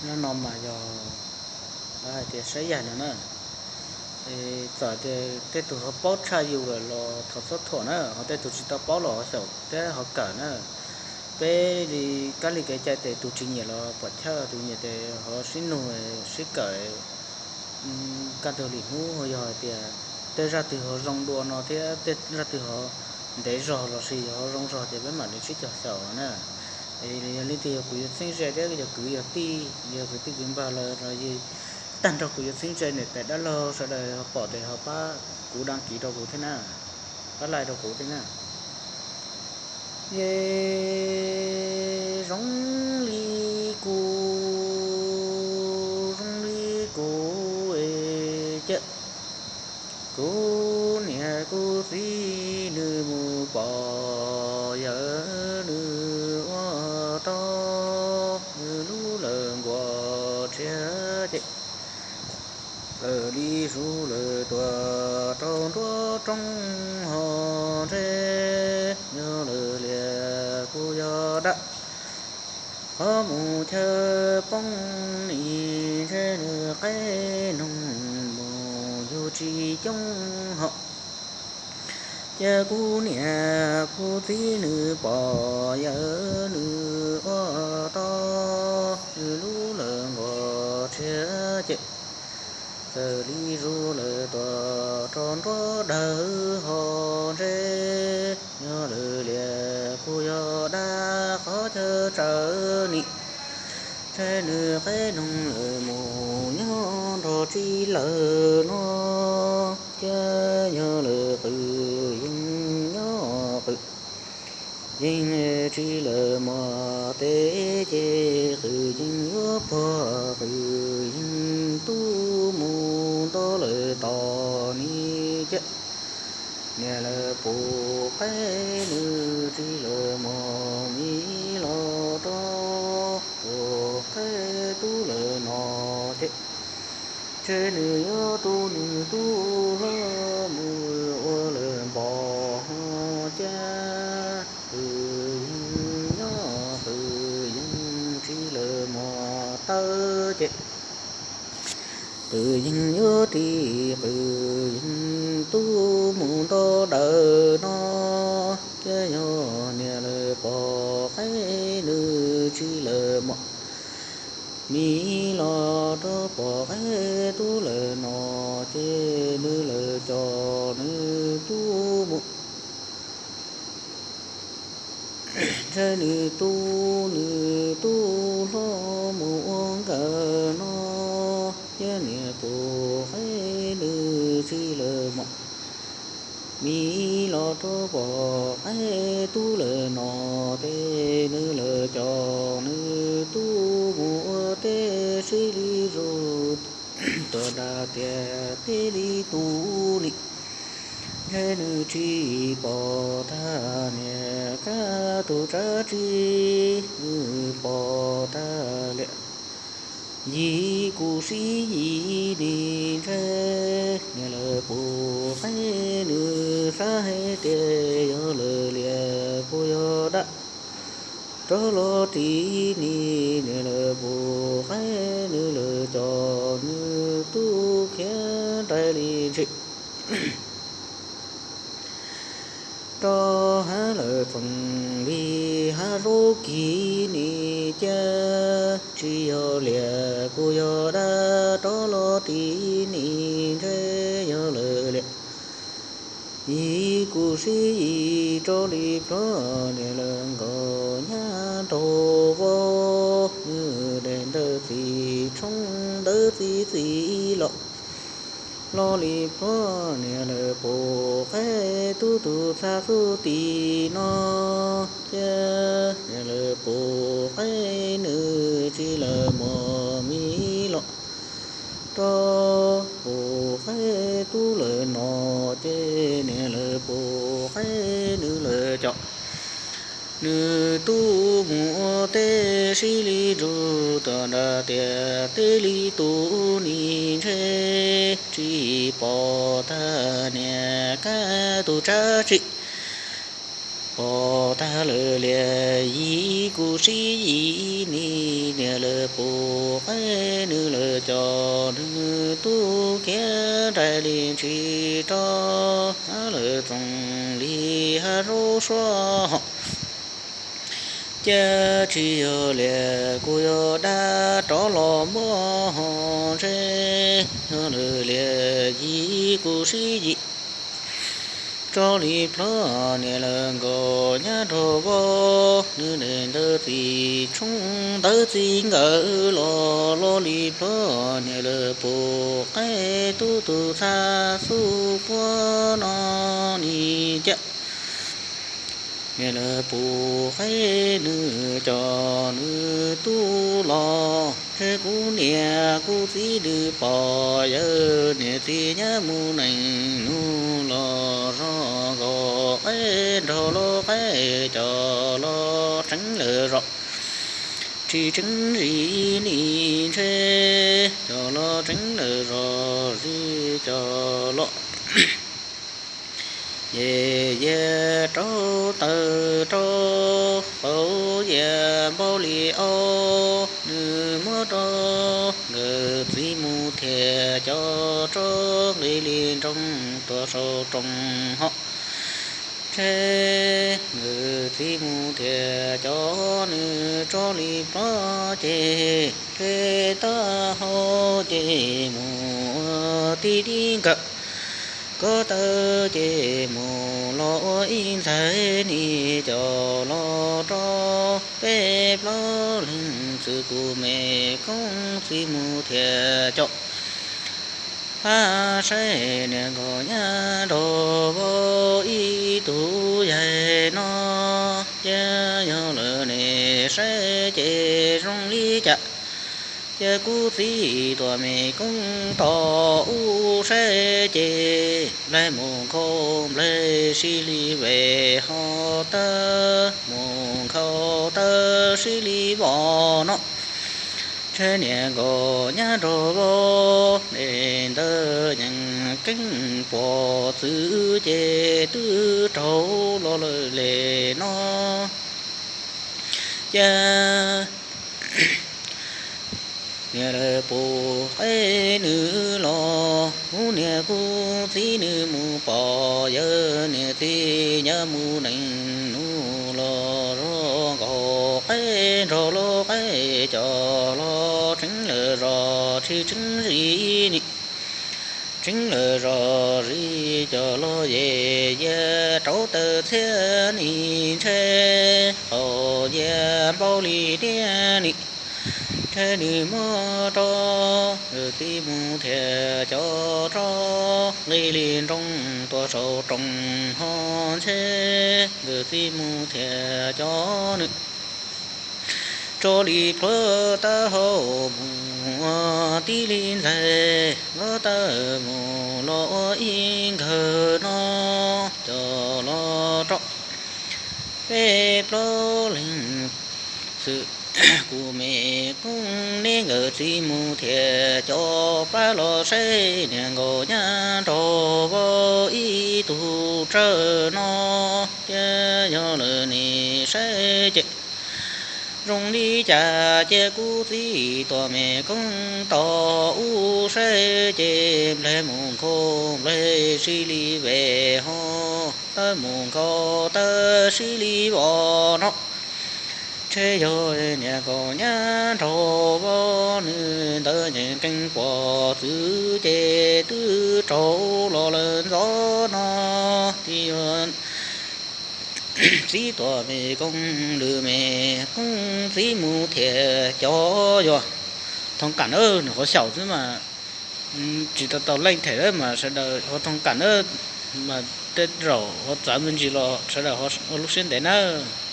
Nyob no mas yog hais tias saib yaig no na, txawm tias tej tug ho paub tshaj yus lawm los thov txhob thuam na, ho tej tug tsis tau paub los xyaum thiab ho kawm na. Peb li kab li kev cai tes tus tsis nyiam los puam chawj, tus nyiam tes ho sib nug sib kawm kaj ntug li hnub. Yog hais tias tej zaj twg ho zoo dua no thiab tej zaj twg ho ntev zog los sis ho zoo zog ces peb mam li sib cog xyaum na. Yog leej twg yog kuv yuav txheeb ze thiab yog kwv yog tij, yog kwv tij kwv npawg lawm los yog tag nrho kuv yuav txheeb ze niam tais dab laug sawv daws ho pom tes ho pab kuv đăng ký rau kuv thiab na, pab like rau kuv thiab na. Yeej zoo li kuv, zoo li kuv es cas kuv niam kuv txiv nws mus pom yawm nws ua tau nws lub lawm nkuaj tshiab ces txawm li zus lawm tuaj rau nruab roob ho ntse, yog lawm liam kuv yog dab qhov mus chaw poob ni ntshe nws qeb noog mus yug tsis coob hom. Ces kuv niam kuv txiv nws pom yawm nws ua tau nws lub lawm nkuaj tshiab ces txawm li zus lawm tuaj rau nruab dawm ho ntse, yog lawm liam kuv yog dab qhov chaw tsawv ni ntshe nws qeb noog lawm mus nyob nrog tsis lawm no. Ces yog lawm qwm yeej nyob qwm yeej tsis lawm mos tes ces qwm yeej yuav pog qwm yeej tub mus nto lawm tos ni ces niam lawm puv qeb nws tsis lawm mos miv los rau puv qeb tub lawm no ces ntshe nws yuav tu nws tub hlob mus ua lawm npom ho cas qwm yeej nyob qwm yeej tsis lawm mos tawb ces qwm yeej yuav ris qwm yeej tub mus nto dawm no ces yog niam lawm pom qeb nws tsis lawm mos miv los rau puv qeb tub lawm no ces nws lawm coj nws tub mus ntshe nws tu nws tub hlob mus ua nkawm no ces niam puv qeb nws tsis lawm mos miv los rau puv qeb tub lawm no ces nws lawm coj nws tub mus ua teb sib li zus tuaj nram tiaj teb li tus ni ntshe nws tsis pom tag niam kab tus tsab tsi, nws pom tag liam yim kuj sib yim ni ntshe niam lawm puv qeb nws xav hais tias yog lawm liam kuv yog dab rov los ris ni niam lawm puv qeb nws lawm coj nws tub khiav nraim li ntshis rau hav lawm txoov li hav zoov kis ni cas tsis yog liam kuv yog dab rov los ris ni ntshe yog lawm liam yim kuj sib yim rau li plhuav niam lawm nkaus nyab nraug vauv nws daim ntawv txiv tshoob ntawv txiv txiv los los li plhuav niam lawm puv qeb tub tus txha xub tim no cas niam lawm puv qeb nws tsis lawm mos miv los rau puv qeb tub lawm no ces niam lawm puv qeb nws lawm coj nws tub mus ua teb sib li zus tuaj nram tiaj teb li tus ni ntshe tsis pom tag niam kab tus tsab tsi Pom tag lawm liam yim kuj sib yim, niam lawv pub qaib nws lawv cov, nws tub khiav nraim li ntsis rov, lawv txoos li hav zoov suab. Cas tsis yog liam kuj yog dab rov los muab ho ntshe, yog lawm liam yim kuj sib yim. Tso li plhov niam lawv nkaus nyab nrog vauv, nws niam ntawd txiv tshoob ntawd txiv nkawm los, lo li plhov niam lawv pub qaib tub tug txhab xub puab no ni cas. Niam lawv pub qaib nws cov nws tub los, ntshe kuv niam kuv txiv nws pog yawg niam txiv nyab mus neej nus los zog nkaus qaib nrog los qaib cov los tseeb lawm zos tsis tseeb zis ni ntshe, cov los tseeb lawm zos zis cov los. Ces yaj rauv taws rau qaum yaj npaum li ob, nws muab rau nkawd txiv mus thiab cov rov nqis li nroog tuaj saum rooj ho. Ntshe nkawd txiv mus thiab cov nws tso li plhov ces ntshe taub hau ces mus ua tib li nkawm, ko taw ces mus los ua ib ntxhais ni cov los rau peb plaub leeg txwm kuv me koob txiv mus thiab cov. Pab saib niam nkauj nyab nrog vauv ib tug yaig no, ces yog lawm nej saib ces zoo li cas. Ces kuv txiv tuaj me koob tos ub saib ces nplaig mus nkhaus nplaig sib li vej ho tawg mus nkhaus tawg sib li vos no. Ntshe niam nkauj nyab nrog vauv nej ntawd yeej keeb puas txwv ces twb raug los lawm li no. Ces niam lawv pub qaib nws los, kuv niam kuv txiv nws mus pog yawg niam txiv nyab mus neej nus los zog nkaus qaib nrog los qaib cov los tseeb lawm zos tsis tseeb zis ni. Tseeb lawm zos zis cov los ces yaj rauv taws txhiab ni ntshe qaum yaj npaum li tiag ni. Ntshe nws muab rau nkawd txiv mus thiab cov rov nqis li nroog tuaj saum rooj ho ntshe nkawd txiv mus thiab cov nws tso li plhuav taub hau mus ua tib li ntxhais, nkawd tawm mus los ua ib nkawg no cov los rau peb plaub leeg xwb. Kuv me koob neb nkawd txiv mus thiab cov pab los saib niam nkauj nyab nrog vauv ib tug tsawg no, ces yog lawm nej saib ces zoo li cas. Ces kuv txiv tuaj me koob tos ub saib ces nplaig mus nkhaus nplaig sib li vej ho tawg mus nkhaus tawg sib li vos no. Ntshe yog niam nkauj nyab nrog vauv nws ntawd yeej keeb puas txwv ces twb raug los lawm ntxov no. Twb yog txiv tuaj me koob lwm me koob txiv mus thiab cov yuav thoob kam na, nws qhuav xyaum xwb mas tsis tau tau leej them mas sawv daws ho thoob kam na, mas tej zaum ho txawv me ntsis los sawv daws ua lub siab ntev nawb.